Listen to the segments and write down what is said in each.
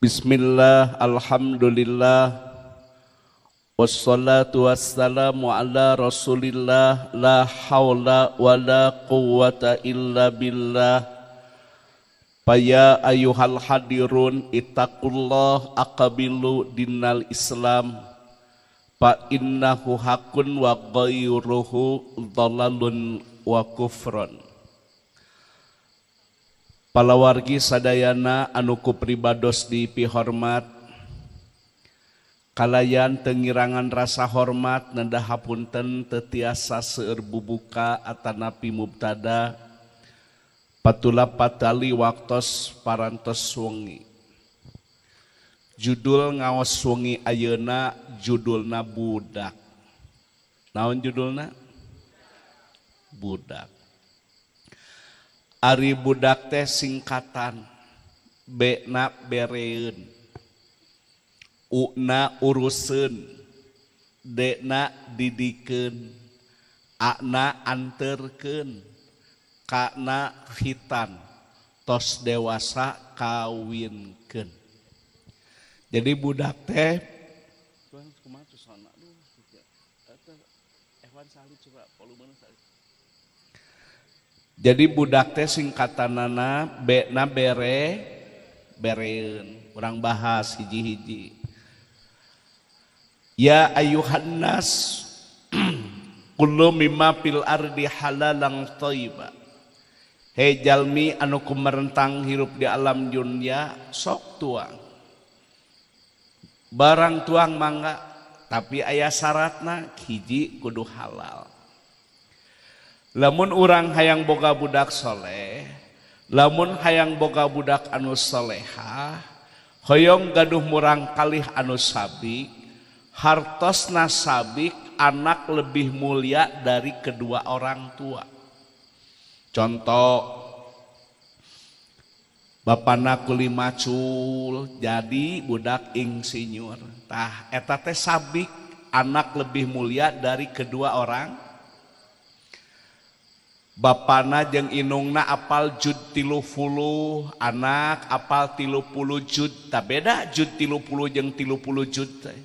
Bismillah, alhamdulillah, wassalatu wassalamu ala rasulillah, la hawla wa la quwwata illa billah. Faya ayuhal hadirun ittaqullah aqabilu dinal islam fa innahu hakun wa ghairuhu dhalalun wa kufrun. Palawargi sadayana anu ku pribados dipihormat, kalayan tengirangan rasa hormat nenda hapunten teu tiasa seueur bubuka atanapi mubtada patula patali waktos parantos wengi. Judul ngaos wengi ayeuna judulna budak. Naon judulna? Budak. Ari budak teh singkatan B na bereun, U na uruseun, D na didikeun, A na anterkeun, K na khitan, tos dewasa kawinkeun. Jadi budak teh jadi budak teh singkatanana B na bere bereun. Urang bahas hiji-hiji. Ya ayuhan nas kullu mimma fil ardi halalan thayyiba. Hei jalmi anu kumerentang hirup di alam dunia, sok tuang. Barang tuang mangga, tapi aya syaratna hiji kudu halal. Lamun urang hayang boga budak soleh, lamun hayang boga budak anu solehah, hoyong gaduh murang kalih anu sabik, hartosna sabik, anak lebih mulia dari kedua orang tua. Contoh, bapana kuli macul, jadi budak insinyur. Tah eta teh sabik, anak lebih mulia dari kedua orang. Bapana jeung inungna apal jud 30, anak apal 30 jud. Tak beda jud 30 jeung 30 jud teh.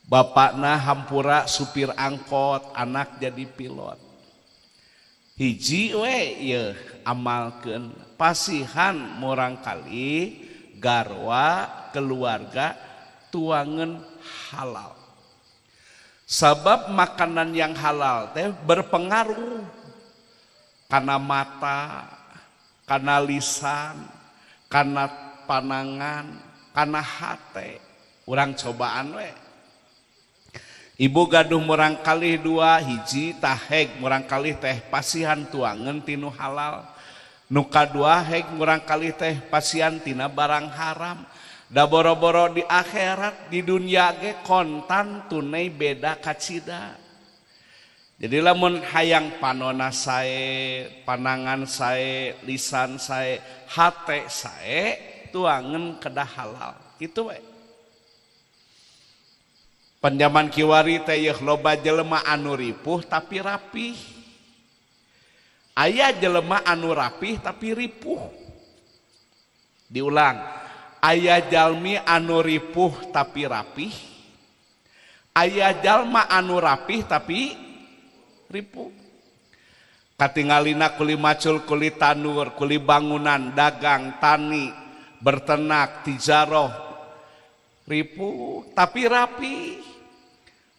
Bapana hampura supir angkot, anak jadi pilot. Hiji we ieu amalkeun pasihan murang kali garwa keluarga tuangan halal. Sebab makanan yang halal teh berpengaruh karena mata, karena lisan, karena panangan, karena hate. Urang cobaan we. Ibu gaduh murang kalih dua hiji taheg murang kalih teh pasihan tuangan tinu halal. Nu kadua heg murang kalih teh pasihan tina barang haram. Da boro-boro di akhirat di dunia ge kontan tunai beda kacida. Jadi lamun hayang panona sae, panangan sae, lisan sae, hate sae, tuangan kedah halal. Kitu we. Panjaman kiwari teh yeuh loba jelema anu ripuh tapi rapih. Aya jelema anu rapih tapi ripuh. Diulang. Aya jalmi anu ripuh tapi rapih, aya jalma anu rapih tapi ripuh. Katingalina kuli macul, kuli tanur, kuli bangunan, dagang, tani, berternak, tijaroh, ripuh tapi rapi.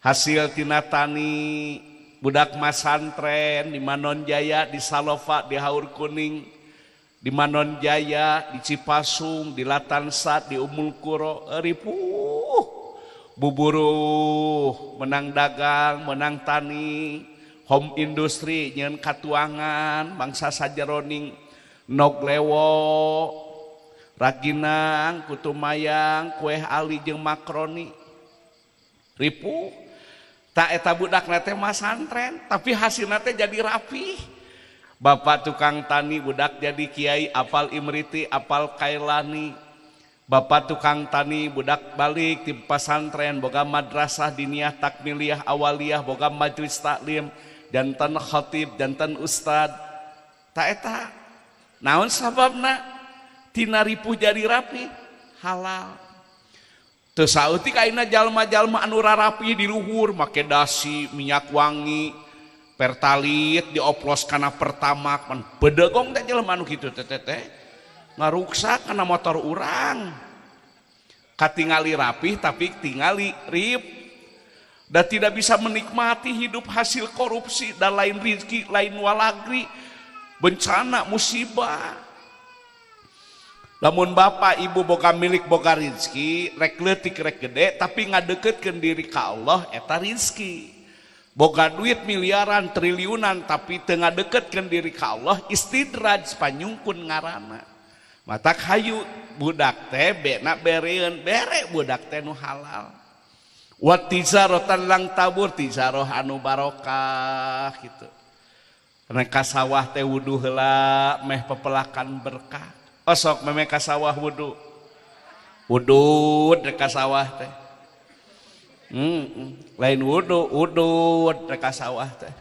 Hasil tina tani, budak masantren di Manonjaya, di Salofa, di Haur Kuning, di Manonjaya, di Cipasung, di Latansat, di Umul Kuro, ripuh, buburuh, menang dagang, menang tani, home industri, nyeun katuangan, bangsa sajeroning, nog lewo, raginang, kutu mayang, kue ali jeung makroni, ripuh. Tak eta budak teh masantren, tapi hasilna teh jadi rapih. Bapak tukang tani budak jadi kiai, apal Imriti, apal Kailani. Bapak tukang tani budak balik di pasantren, boga madrasah diniyah takmiliyah awaliyah, boga majelis taklim, jantan khatib, jantan ustad. Ta eta naon sababna? Tina ripuh jadi rapi halal. Teu saeutik ayeuna jalma-jalma anu rarapi di luhur make dasi, minyak wangi, pertalit dioplos kana Pertamax, pan bedegong teh jelema anu kitu teh teh ngaruksak kana motor urang. Katingali rapih tapi tingali rip. Dan tidak bisa menikmati hidup hasil korupsi dan lain rizki, lain walagri, bencana, musibah. Lamun bapak ibu boga milik boga rizki, rek leutik rek gede, tapi ngadeketkeun diri ka Allah eta rizki. Boga duit miliaran, triliunan, tapi teu ngadeketkeun diri ka Allah, istidraj panyungkun ngaranna. Matak hayu budak teh bena bereun, bere budak teh nu halal. Wa tijaratan lang tabur, tijaroh anu barokah gitu. Rek ka sawah teh wudu heula meh pepelakan berkah. Osok meme ka sawah wudu. Wudud rek ka sawah teh. Lain wudu, udud rek ka sawah teh.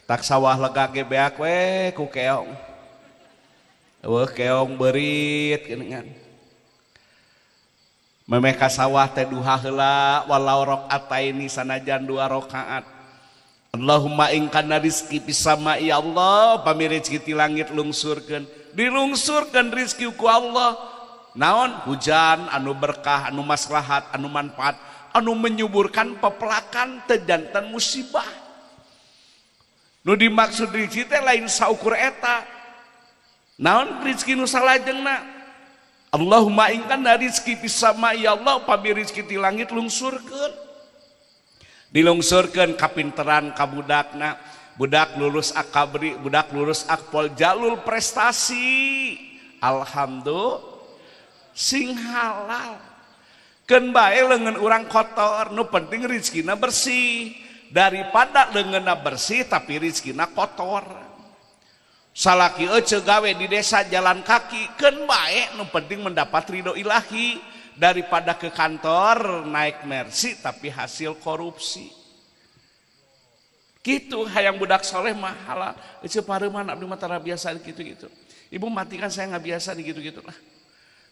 Tak sawah lega ge beak we ku keong. Eueuh keong beurit geuningan. Memeh ka sawah teh duha heula walau rakaataini sanajan 2 rakaat. Allahumma in kana rizki fis sama ya Allah, pami rezeki ti langit lungsurkeun. Dilungsurkeun rezeki ku Allah. Naon? Hujan anu berkah, anu maslahat, anu manfaat, anu menyuburkan pepelakan teu janten musibah. Nu dimaksud rezeki teh lain saukur eta. Naon rezeki nu salajengna? Allahumma in kana rizki fis sama ya Allah, pami rezeki ti langit lungsurkeun. Dilungsurkeun kapinteran ka budakna, budak lulus akabri, budak lulus akpol, jalur prestasi. Alhamdulillah sing halal. Keun bae leungeun urang kotor, nu penting rezekina bersih daripada leungeunna bersih tapi rezekina kotor. Salaki ece gawe di desa jalan kaki, keun bae nu penting mendapat ridho ilahi daripada ke kantor naik Mercy tapi hasil korupsi. Gitu hayang budak soleh mah halal. Ece pareuman abdi mah tara biasa gitu-gitu. Ibu mati kan saya nggak biasa di gitu-gitu lah.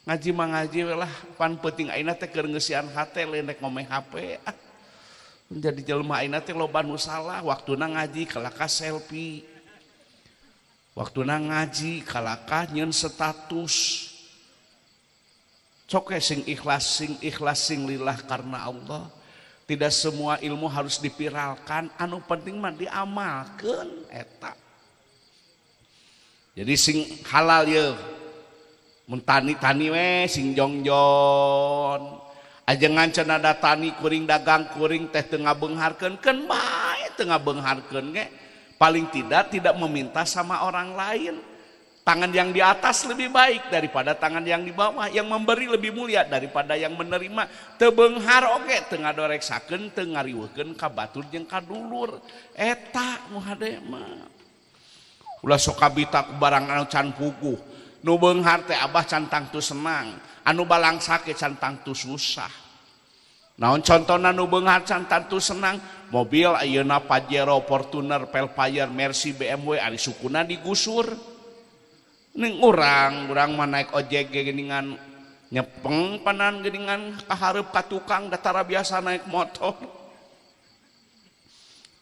Ngaji mah ngaji we lah, pan penting ayeuna teh keur ngeusian hate lain rek ngomeh HP. Ah. Jadi jelema ayeuna teh loba nu salah, waktuna ngaji kalaka selfie. Waktuna ngaji kalakah nyeun status. Sok sing ikhlas, sing ikhlas, sing lillah karena Allah. Tidak semua ilmu harus dipiralkan, anu penting mah diamalkeun eta. Jadi sing halal ye. Mun tani-tani we sing jongjon. Ajengan cenah da tani kuring dagang kuring teh teu ngabeungharkeun, keun bae teu ngabeungharkeun ge. Paling tidak tidak meminta sama orang lain. Tangan yang di atas lebih baik daripada tangan yang di bawah. Yang memberi lebih mulia daripada yang menerima. Teu beunghar oge teu ngadoreksakeun, teu ngariweuhkeun ka batur jeung ka dulur. Eta nu hade mah. Ulah sok kabita ku barang anu can puguh. Nu beunghar teh abah can tangtu senang, anu balangsa ge can tangtu susah. Naon contona nu beunghar can tangtu senang? Mobil ayeuna Pajero, Fortuner, Velfire, Mercy, BMW ari sukuna digusur. Ning urang mah naik ojek ge geuningan nyepeng panan geuningan kahareup ka tukang datara biasa naik motor.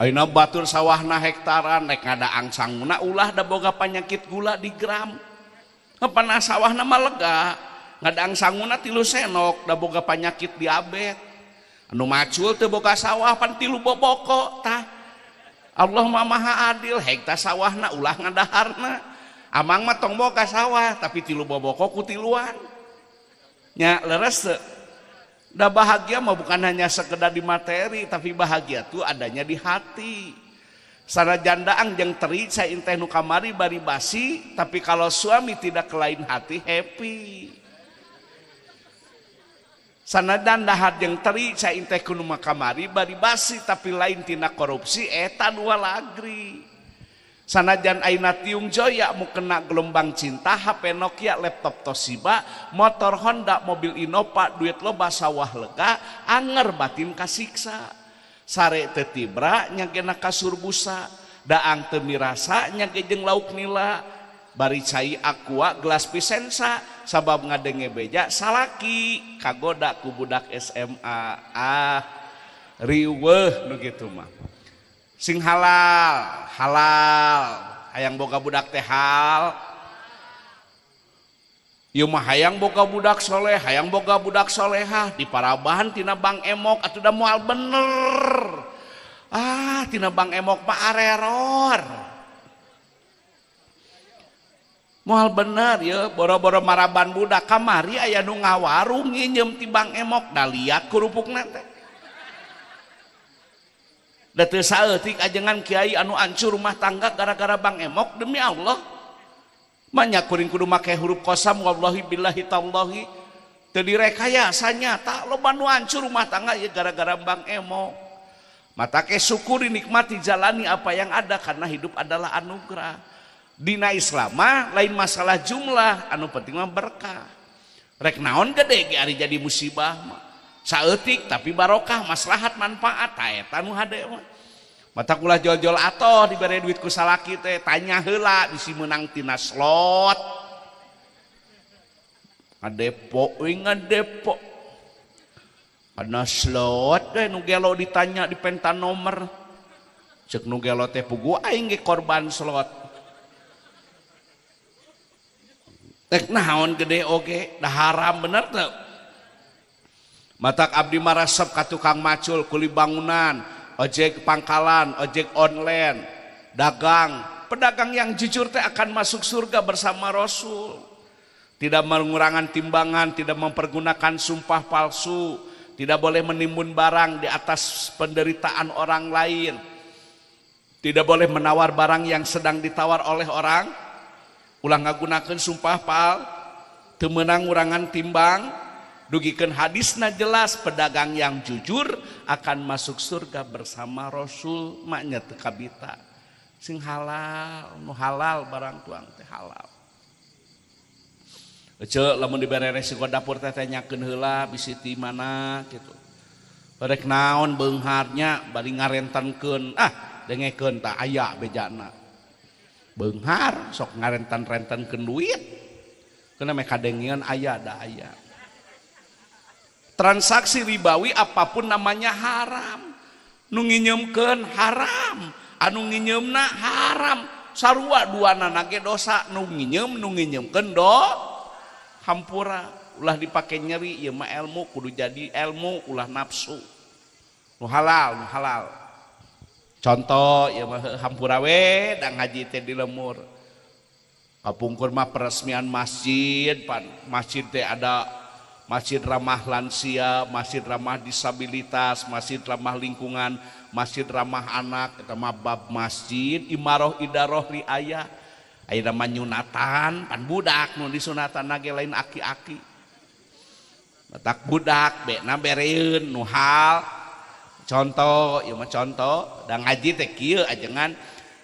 Ayeuna batur sawahna hektaran naik ngadaang sanguna ulah da boga panyakit gula di gram. Panas sawahna mah lega, ngadaang sanguna 3 senok da boga panyakit diabet. Anu macul teu boga sawah pan 3 boboko tah. Allah mah maha adil, hekta sawahna ulah ngadaharna. Amang mah tong boga sawah tapi 3 boboko ku tiluan. Nya leres teu? Da bahagia mah bukan hanya sekedar di materi, tapi bahagia tuh adanya di hati. Sanajan daang jeung teri cai teh nu kamari bari basi, tapi kalau suami tidak ke lain hati happy. Sanajan dahar jeung teri cai teh kudu kamari bari basi, tapi lain tina korupsi eta dua lagri. Sanajan ayeuna tiung joya mu kena gelombang cinta, HP Nokia, laptop Toshiba, motor Honda, mobil Innova, duit loba sawah lega, anger batin kasiksa. Sare teu tibra nya gena kasur busa, daang teu mirasa nya ge jeung lauk nila. Bari cai aqua gelas pisensa sabab ngadenge beja salaki kagoda ku budak SMA. Ah riweuh nu kitu mah. Sing halal, halal. Hayang boga budak teh hal. Ieu mah hayang boga budak soleh, hayang boga budak solehah diparabahan tina Bang Emok atuh da moal bener. Ah tina Bang Emok mah areror. Moal bener ya, boro-boro maraban budak kamari aya nu ngawarung nginjem ti Bang Emok da liat kerupukna teh. Da teu saeutik ajengan kiai anu hancur rumah tangga gara-gara Bang Emok demi Allah. Manya kuring kudu make huruf kosam wallahi billahi tallahi teu direkayasa nyata loba nu hancur rumah tangga ya gara-gara Bang Emok. Mata ke syukuri nikmati jalani apa yang ada karena hidup adalah anugerah. Dina Islam mah lain masalah jumlah, anu penting mah berkah. Rek naon gede ge ari jadi musibah mah. Saeutik tapi barokah, maslahat, manfaat, ta eta nu hade mah. Mata kulah jol-jol atoh dibere duit ku salaki teh, tanya heula bisi meunang tina slot. Ngadepo we ngadepo. Kana slot we nu gelo ditanya dipenta nomor. Ceuk nu gelo teh puguh aing ge korban slot. Rek naon gede oge, dah haram bener teu? Matak abdi marasep ka tukang macul, kuli bangunan, ojek pangkalan, ojek online, dagang. Pedagang yang jujur teh akan masuk surga bersama Rasul. Tidak mengurangan timbangan, tidak mempergunakan sumpah palsu, tidak boleh menimbun barang di atas penderitaan orang lain. Tidak boleh menawar barang yang sedang ditawar oleh orang. Ulah ngagunakeun sumpah pal, teu meunang ngurangan timbang. Dugikeun hadisna jelas pedagang yang jujur akan masuk surga bersama Rasul. Maknya teu kabita. Sing halal, nu halal barang tuang teh halal. Ece lamun dibere resiko dapur teh tanyakeun heula bisi ti mana kitu. Rek naon beungharnya bari ngarentankeun, ah dengekeun tah aya bejana. Beunghar sok ngarentan-rentankeun duit. Keuna meh kadengean aya da aya. Transaksi ribawi apapun namanya haram. Nu nginyeumkeun haram, anu nginyeumna haram. Sarua duanana ge dosa, nu nginyeum nu nginyeumkeun do hampura. Ulah dipake nyeri, ieu mah ilmu kudu jadi ilmu, ulah nafsu. Nu halal, nu halal. Contoh ieu mah hampura we da ngaji teh di lemur. Kapungkur mah peresmian masjid, pan masjid teh ada masjid ramah lansia, masjid ramah disabilitas, masjid ramah lingkungan, masjid ramah anak, eta mah bab masjid, imaroh idaroh riayah. Ayeuna mah nyunatan, pan budak nu disunatan ge lain aki-aki. Batak budak bekna bereun nu hal. Contoh, ieu mah contoh, da ngaji teh kieu ajengan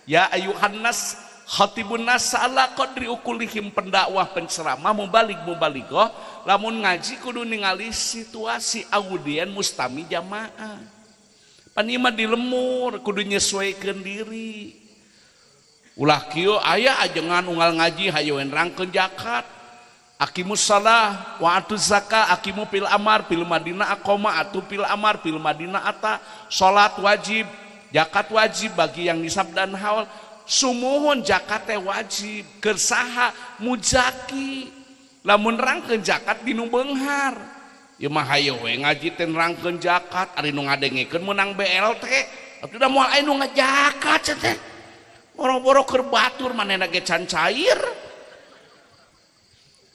ya ayuhan nas khatibun nas ala qadri ukulihim, pendakwah penceramah mubalik mubalighah lamun ngaji kudu ningali situasi audien mustami jamaah. Pan ieu mah di lemur kudu nyesuaikeun diri. Ulah kieu aya ajengan unggal ngaji hayu nerangkeun zakat. Aqimus shalah wa atuz zakah, aqimu fil amar fil madinah aqoma atu fil amar fil madinah ata. Salat wajib, zakat wajib bagi yang nisab dan haul. Sumuhun zakat teh wajib keur saha muzaki. Lamun nerangkeun zakat dinu beunghar. Ieu mah hayu we ngaji teh nerangkeun zakat, ari nu ngadengekeun meunang BLT. Atuh da moal aya nu ngajakat teh. Boro-boro keur batur manehna ge can cair.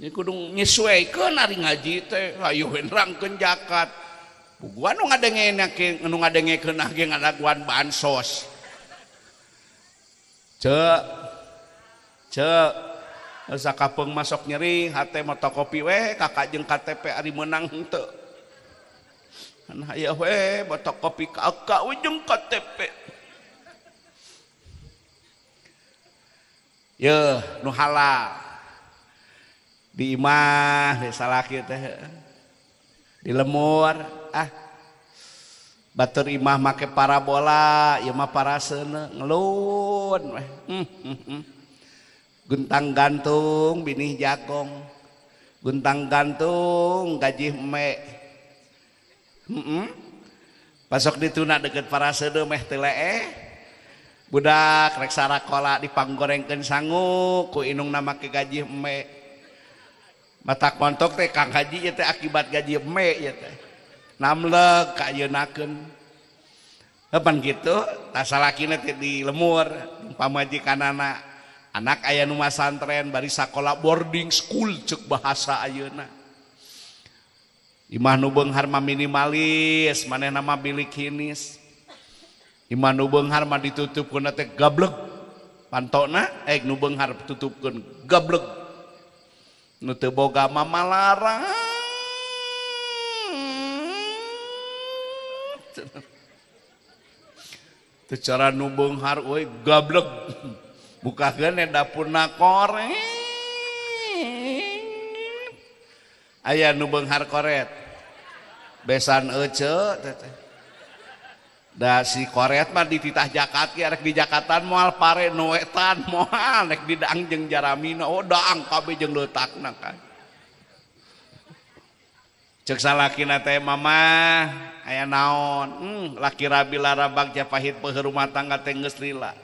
Ieu kudu nyesuaikeun ari ngaji teh hayu we nerangkeun zakat. Puguan nu ngadengekeun nu ngadengekeun ge ngadaguan bansos. Cek, cek, sakapeung masuk nyeri, hate motokopi we, kakak jeung KTP ari meunang henteu. Kan aya we motokopi kakak we jeung KTP. Yeuh, nu halal. Di imah, di salaki teh. Di lemur, ah. Batur imah make parabola, ieu mah paraseuneu ngelun weh. Guntang gantung binih jagong. Guntang gantung gaji eme. Pasok dituna deket paraseudeung meh teu leeh. Budak rek sarakola dipanggorengkeun sangu ku indungna make gaji eme. Matak montok teh Kang Haji ieu teh akibat gaji eme ieu teh. Namleg ka ayeunakeun. Kapan kitu tah salakina teh di lemur pamajikanana. Anak aya nu masantren bari sakola boarding school cek bahasa ayeuna. Imah nu beunghar mah minimalis, manehna mah bilik hinis. Imah nu beunghar mah ditutupkeun teh gableg. Pantona nu beunghar tutupkeun gableg. Nu teu boga mah malarang. Teu cara nu beunghar euy gableg. Bukakeun dapurna koret. Aya nu beunghar koret. Besan ece teh. Da si koret mah dititah jakat ge rek di jakatan moal pare nu wetan moal rek didaang jeung jaramina. Oh daang kabeh jeung leutakna kan. Ceuk salakina teh mamah aya naon? Laki rabi larabag japahit peuheuh rumah tangga teh geus lila.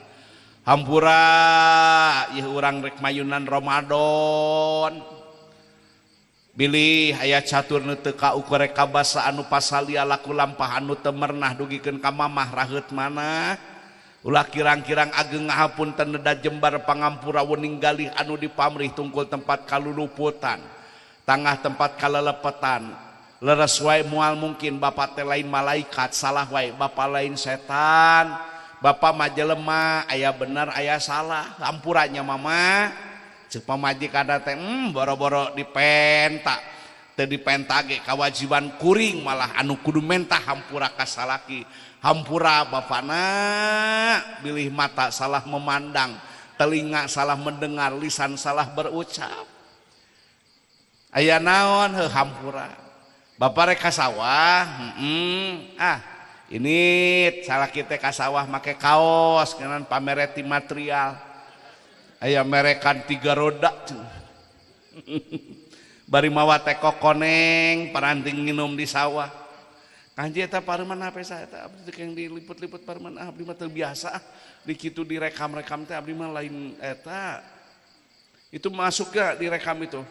Hampura ieu urang rek mayunan Ramadan. Bilih aya catur nu teu kaukur rek kabasa anu pasalia laku lampah anu teu mernah dugikeun ka mamah raheut mana. Ulah kirang-kirang ageng ngahapunten neda jembar pangampura wening galih anu dipamrih tungkul tempat kaluluputan, tangah tempat kalelepetan. Leres wae moal mungkin bapak teh lain malaikat, salah wae bapak lain setan. Bapak mah jelema, aya bener aya salah, hampuranya mama. Ceuk pamajikan teh boro-boro dipenta. Teu dipenta ge kawajiban kuring malah anu kudu mentah hampura ka salaki. Hampura bapana bilih mata salah memandang, telinga salah mendengar, lisan salah berucap. Aya naon heuh hampura. Bapak rek ka sawah, ini salah kita ka sawah make kaos ngeunaan pamereti material. Aya merekan 3 roda. Bari mawa teh kokoneng paranting nginum di sawah. Kanji eta pareman HP saya eta abdi teh yang diliput-liput pareman abdi mah teu biasa di kitu direkam-rekam teh abdi mah lain eta. Itu masuk gak direkam itu?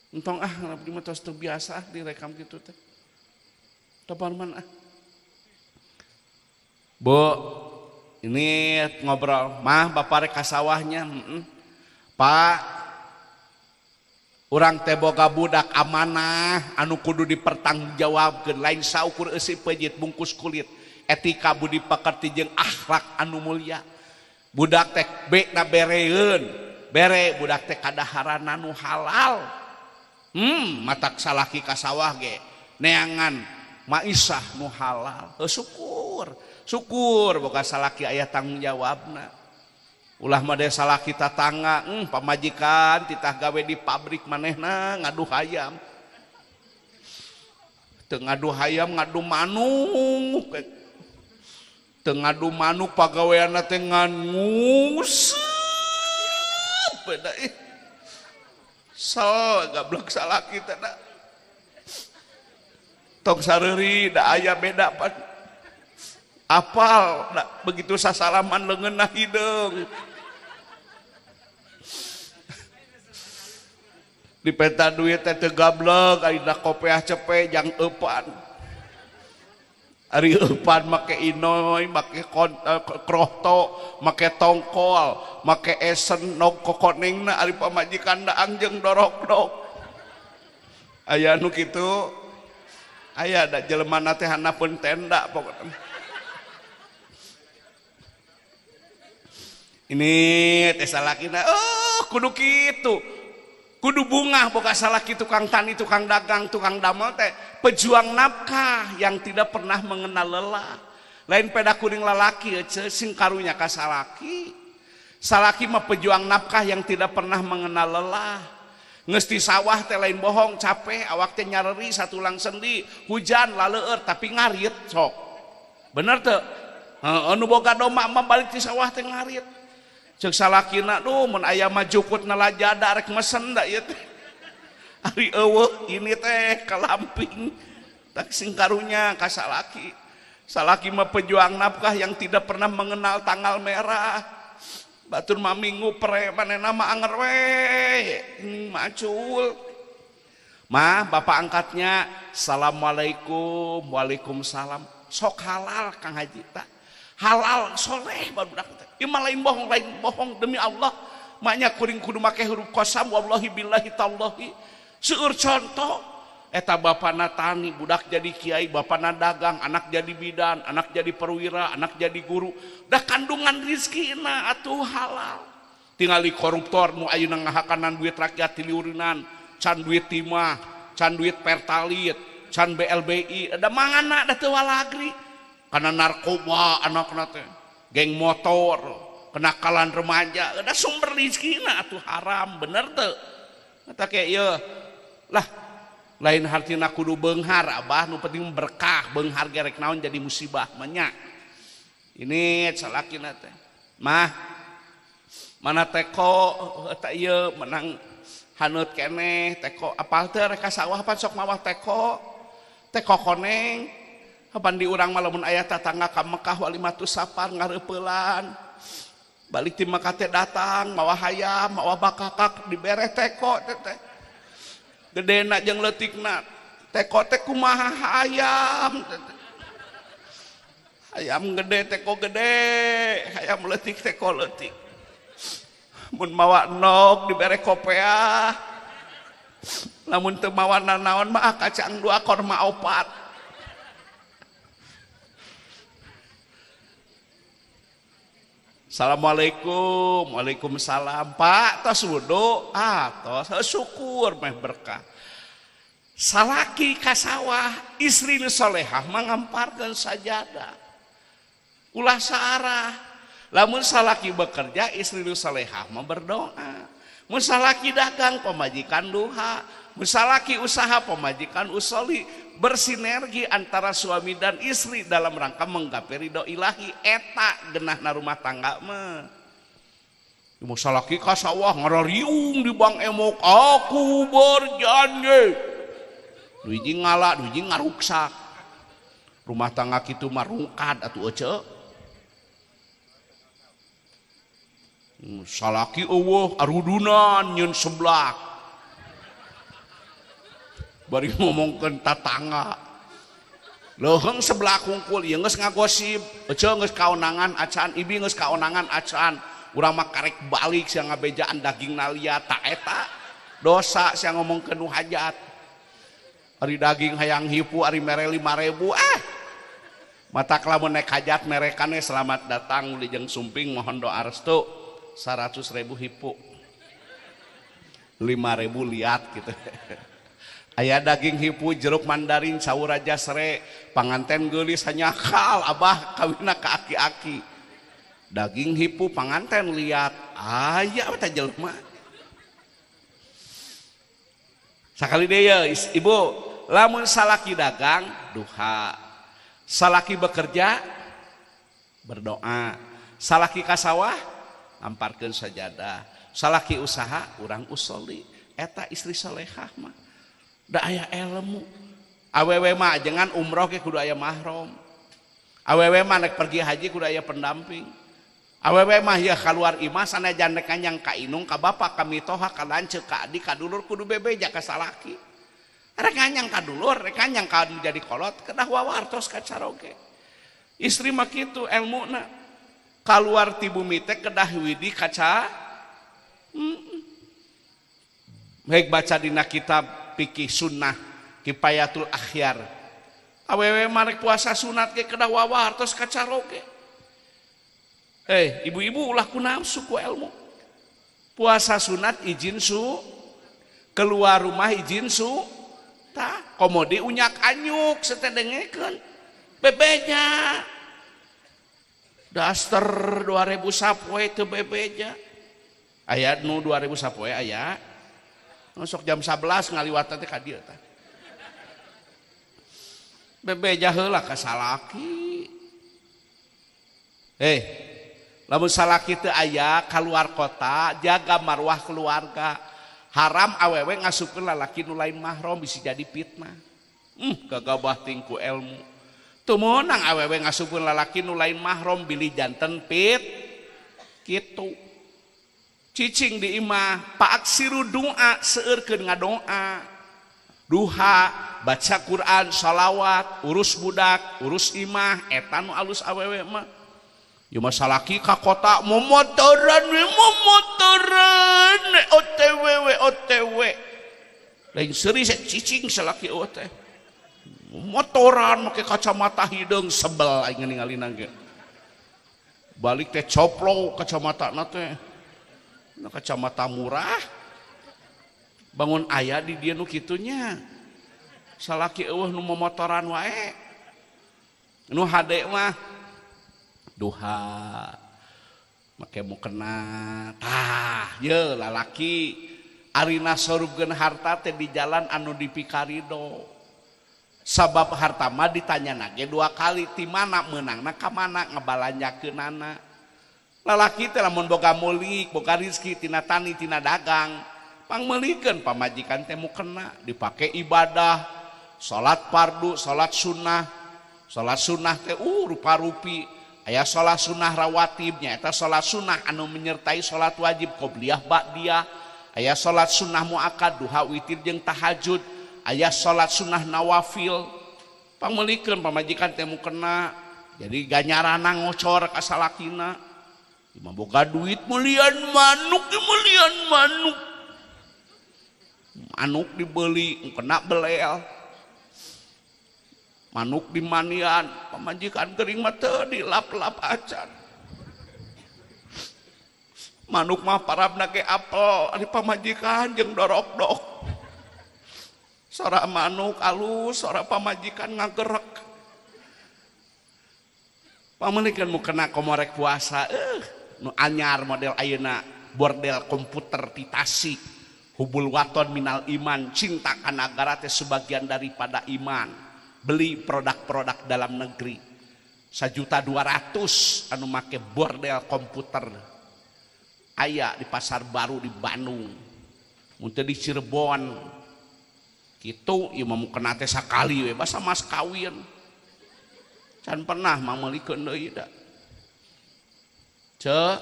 Entong abdi mah tos teu biasa direkam kitu teh. Teman ah. Bu, ini ngobrol, mah bapak rek ka sawahnya, Pak, urang teh boga budak amanah anu kudu dipertanggungjawabkeun lain saukur eusi peujit bungkus kulit, etika budi pekerti jeung akhlak anu mulia. Budak teh be na bereun, bere budak teh kadaharan anu halal. Matak salaki ka sawah ge neangan maisah nu halal. Syukur, syukur boga salaki aya tanggung jawabna. Ulah mah de salaki tatangga, pamajikan titah gawe di pabrik manehna ngadu hayam. Teu ngadu hayam ngadu manuk. Teu ngadu manuk pagaweanna teh ngan nguseup beda ih. Sel gablek salaki teh da. Tong sareuri da aya beda pan. Apal da begitu sasalaman leungeunna hideung. Dipenta duit teh teu gablek ari da kopeah cepe jang eupan. Ari eupan make inoy, make krohto, make tongkol, make esen nog kokonengna ari pamajikan daang jeung dorok-dok. Aya nu kitu. Aya da jelema teh handapeun tenda pokona. Ini teh salakina, oh kudu kitu. Kudu bungah boga salaki tukang tani, tukang dagang, tukang damel teh pejuang nafkah yang tidak pernah mengenal lelah. Lain peda kuring lalaki ece sing karunya ka salaki. Salaki mah pejuang nafkah yang tidak pernah mengenal lelah. Geus di sawah teh lain bohong, capek, awak teh nyareri satulang sendi, hujan laleueur tapi ngarit sok. Bener teu? Heeh, nu boga domba mah balik di sawah teh ngarit. Ceuk salakina duh mun aya mah jukutna lajada rek mesen da ieu teh. Ari eueuh ini teh kalamping. Tak sing karunya ka salaki. Salaki mah pejuang nafkah yang tidak pernah mengenal tanggal merah. Batur mah minggu pre manehna mah anger we macul. Mah bapak angkatnya assalamualaikum waalaikumsalam. Sok halal Kang Haji tak. Halal soleh barudak teh. Ieu mah lain bohong demi Allah. Maknya kuring kudu make huruf qasam wallahi billahi tallahi. Seueur contoh eta bapana tani, budak jadi kiai, bapana dagang, anak jadi bidan, anak jadi perwira, anak jadi guru. Dah kandungan rizkina atuh halal. Tingali koruptor nu ayeuna ngahakanan duit rakyat tiliurinan, can duit timah, can duit pertalit, can BLBI, ada mangana da teu walagri. Karena narkoba anakna teh, geng motor, kenakalan remaja, ada sumber rizkina atuh haram, bener teu? Eta ke ieu lah lain hartina kudu beunghar abah, nu penting berkah, beunghar gerek naon jadi musibah mah. Ini salakina teh. Mah mana teko eta ieu menang haneut keneh teko apal teu rek ka sawah pan sok mawah teko teko koneng. Kapan di urang mah lamun aya tatangga ka Mekah walimatus safar ngareupeulan. Balik ti Mekah teh datang mawa hayam, mawa bakakak dibere teko teh. Gedena jeung leutikna. Teko teh kumaha hayam teh. Hayam gede teko gede, hayam leutik teko leutik. Mun mawa endog dibere kopeah. Lamun teu mawa nanaon mah kacang dua korma opat. Assalamualaikum, waalaikumsalam Pak, tos wudu, ah tos syukur meh berkah. Salaki ka sawah, istri nu solehah mangamparkeun sajadah. Ulah saarah. Lamun salaki bekerja, istri nu solehah mah berdoa. Mun salaki dagang, pamajikan duha. Mun salaki usaha, pamajikan usoli. Bersinergi antara suami dan istri dalam rangka menggapai ridho ilahi. Eta genahna rumah tangga mah. Mun salaki ka sawah ngarariung di bang emok, aku berjanji. Nu hiji ngala, nu hiji ngaruksak. Rumah tangga kitu mah rungkad atuh ece. Salaki eueuh arudunan nyeun seblak. Bari ngomongkeun tatangga. Leuheung sebelah kungkul ieu geus ngagosip, ece geus kaonangan acan, ibi geus kaonangan acan. Urang mah karek balik sia ngabejaan daging nalia ta eta. Dosa sia ngomongkeun nu hajat. Ari daging hayang hipu ari mere 5.000 ah. Matak lamun naik hajat merekane selamat datang di jeung sumping mohon doa restu 100.000 hipu. 5.000 liat gitu. Aya daging hipu, jeruk mandarin, saur raja sere, panganten geulis hanyakal abah kawina ka aki-aki. Daging hipu panganten liat, aya teh jelema. Sakali deui ya, ibu, lamun salaki dagang duha, salaki bekerja berdoa, salaki ka sawah amparkeun sajadah, salaki usaha urang usoli, eta istri solehah mah. Da aya ilmu. Awewe mah jangan umroh ge kudu aya mahram. Awewe mah nek pergi haji kudu aya pendamping. Awewe mah ya kaluar imah sanajan rek nganyang ka inung ka bapak ka mitoha ka lanceuk ka adik ka dulur kudu bebeja ka salaki. Rek nganyang ka dulur, rek nganyang ka jadi kolot kedah wawartos ka caroge. Istri mah kitu elmuna. Kaluar ti bumi teh kedah widi kaca. Baik baca dina kitab fikih sunnah Kifayatul Akhyar. Awewe mah rek puasa sunat ge kedah wawartos ka caroge. Ibu-ibu ulah ku nafsu ku ilmu. Puasa sunat izin su, keluar rumah izin su, tah komodi unyak anyuk setedengekeun. Bebeja. Daster 2000 sapoe teu bebeja. Aya nu 2000 sapoe aya. Sok jam 11 ngaliwatan teh ka dieu tah. Bebeja heula ka salaki. Lamun salaki teu aya kaluar kota, jaga marwah keluarga. Haram awewe ngasupkeun lalaki nu lain mahram bisa jadi fitnah. Gagabah tingku ilmu. Teu meunang awewe ngasupkeun lalaki nu lain mahram bilih janten pit kitu. Cicing di imah, paaksiru doa, seueurkeun ngadoa. Duha, baca Quran, shalawat, urus budak, urus imah, eta nu alus awewe mah. Ya masalaki ka kota momotoran we momotoran OTW we OTW. Lain seuri cicing salaki eueuh teh. Motoran make kacamata hideung sebel aing ningalina ge. Balik teh coplo kacamatana teh. Na kacamata murah. Bangun aya di dieu nu kitu nya. Salaki eueuh nu momotoran wae. Nu hade mah duha make mukena tah ye lalaki arina sorupkeun harta teh di jalan anu dipikarido sabab harta mah ditanyana ge dua kali ti mana meunangna ka mana ngabalanjakeunana lalaki teh lamun boga mulik boga rezeki tina tani tina dagang pangmeulikeun pamajikan teh mukena dipake ibadah salat fardu salat sunnah teh rupa-rupi. Aya salat sunnah rawatib nyaeta salat sunnah anu menyertai salat wajib qobliyah ba'diyah. Aya salat sunnah muakkad duha witir jeung tahajud. Aya salat sunnah nawafil. Pangmeulikeun pamajikan teh mukena jadi ganyarana ngocor ka salakina. Imah boga duit meulian manuk meulian manuk. Manuk dibeli kena belel. Manuk di manian, pamajikan gering mah teu dilap-lap acan. Manuk mah parabna ge apel, ari pamajikan jeung dorok-dok. Sora manuk alus, sora pamajikan ngagerek. Pameulikan mukena komorek puasa, nu anyar model ayeuna bordel komputer ti Tasik. Hubul waton minal iman, cinta ka nagara teh sebagian daripada iman. Beli produk-produk dalam negeri 1.200.000 anu make bordel komputer aya di pasar baru di Bandung mun teu di Cirebon kitu ieu mah mukena teh sakali we basa mas kawin can pernah mameulikeun deui da ceu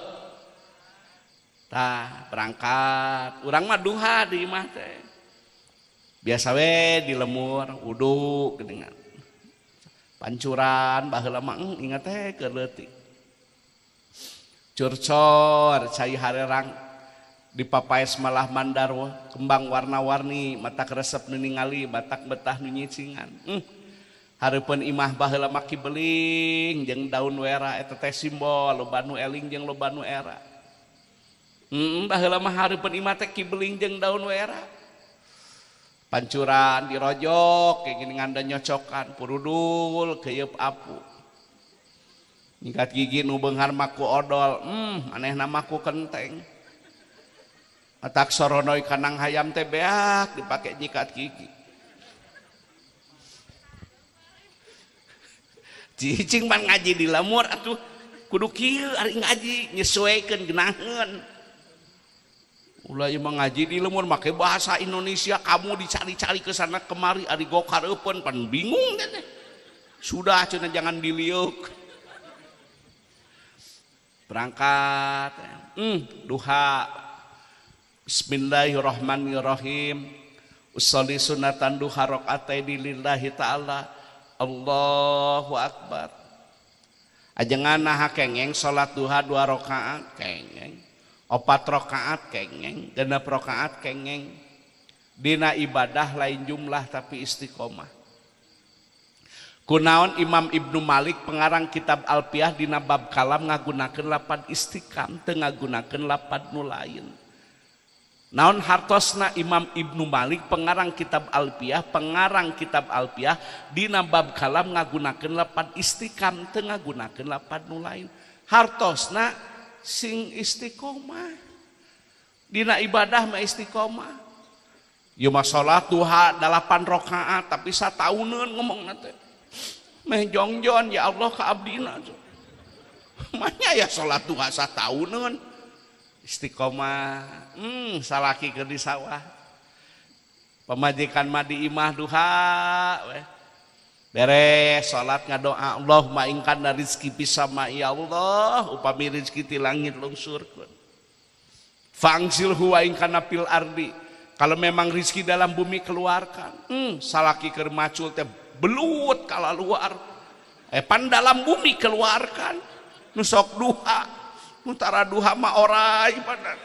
tah berangkat urang mah duha di imah teh biasa we di lemur wudu geuningan pancuran baheula mah ingat teh keur leutik curcor cai harerang di papaes malah mandarwo kembang warna-warni mata resep nu ningali batak betah nu nyicingan hareupeun imah baheula mah kibeling jeung daun wera eta teh simbol loba nu eling jeung loba nu era baheula mah hareupeun imah teh kibeling jeung daun wera pancuran dirojok kayak gini nganda nyocokan purudul keyeup apu nyikat gigi nu beunghar maku odol anehna maku kenteng atak soronoi kanang hayam teh beak dipake nyikat gigi cicing pan ngaji di lemur atuh kudu kieu ari ngaji nyesuaikeun geunaheun. Ulah ieu mah ngaji di lemur make bahasa Indonesia kamu dicari-cari ke sana kemari ari gokareupeun pan bingung teh. Sudah cenah jangan diliuk. Berangkat duha. Bismillahirrahmanirrahim. Usolli sunatan duha rakaataini lillahi ta'ala. Allahu akbar. Ajengan naha kengeng salat duha 2 rakaat kengeng. 4 rakaat kengeng, 6 rakaat kengeng. Dina ibadah lain jumlah tapi istiqomah. Kunaon Imam Ibnu Malik pengarang kitab Alfiyah dina bab kalam ngagunakeun lapad istiqam teu ngagunakeun lapad nu lain. Naon hartosna Imam Ibnu Malik pengarang kitab Alfiyah, dina bab kalam ngagunakeun lapad istiqam teu ngagunakeun lapad nu lain. Hartosna sing istiqomah dina ibadah mah istiqomah. Ieu mah salat duha 8 rakaat tapi satauneun ngomongna teh meh jongjon ya Allah ka abdina. Manya ya salat duha satauneun istiqomah. Salaki keur di sawah, pamajikan mah di imah duha we. Beres salat ngadoa, "Allahumma in kana rizki fis sama, ya Allah, upami rizki ti langit lungsurkeun, fa anzilhu wa in kana fil ardi, kalau memang rizki dalam bumi keluarkan." Salaki keur macul teh belut kalaluar, eh pan dalam bumi keluarkan. Nu sok duha, nu tara duha mah orai badan.